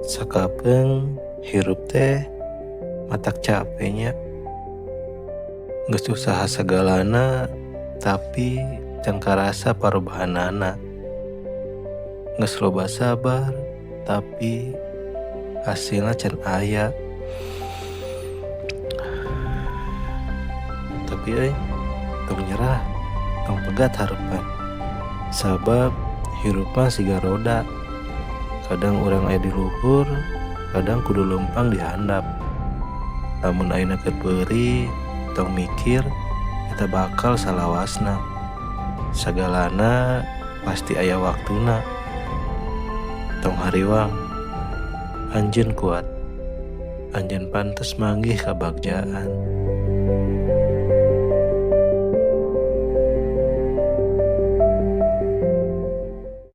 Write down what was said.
Sakapeung hirup teh matak cape nya. Geus usaha sagalana tapi can karasa parubahanana. Geus loba sabar tapi hasilna can aya. Tapi euy, tong nyerah, tong pegat harepan. Sabab hirup mah siga roda. Kadang urang aya di luhur, kadang kudu leumpang di handap. Lamun ayeuna keur peurih, tong mikir eta bakal salawasna. Sagalana pasti aya waktuna. Tong hariwang, anjeun kuat. Anjeun pantes manggih kabagjaan.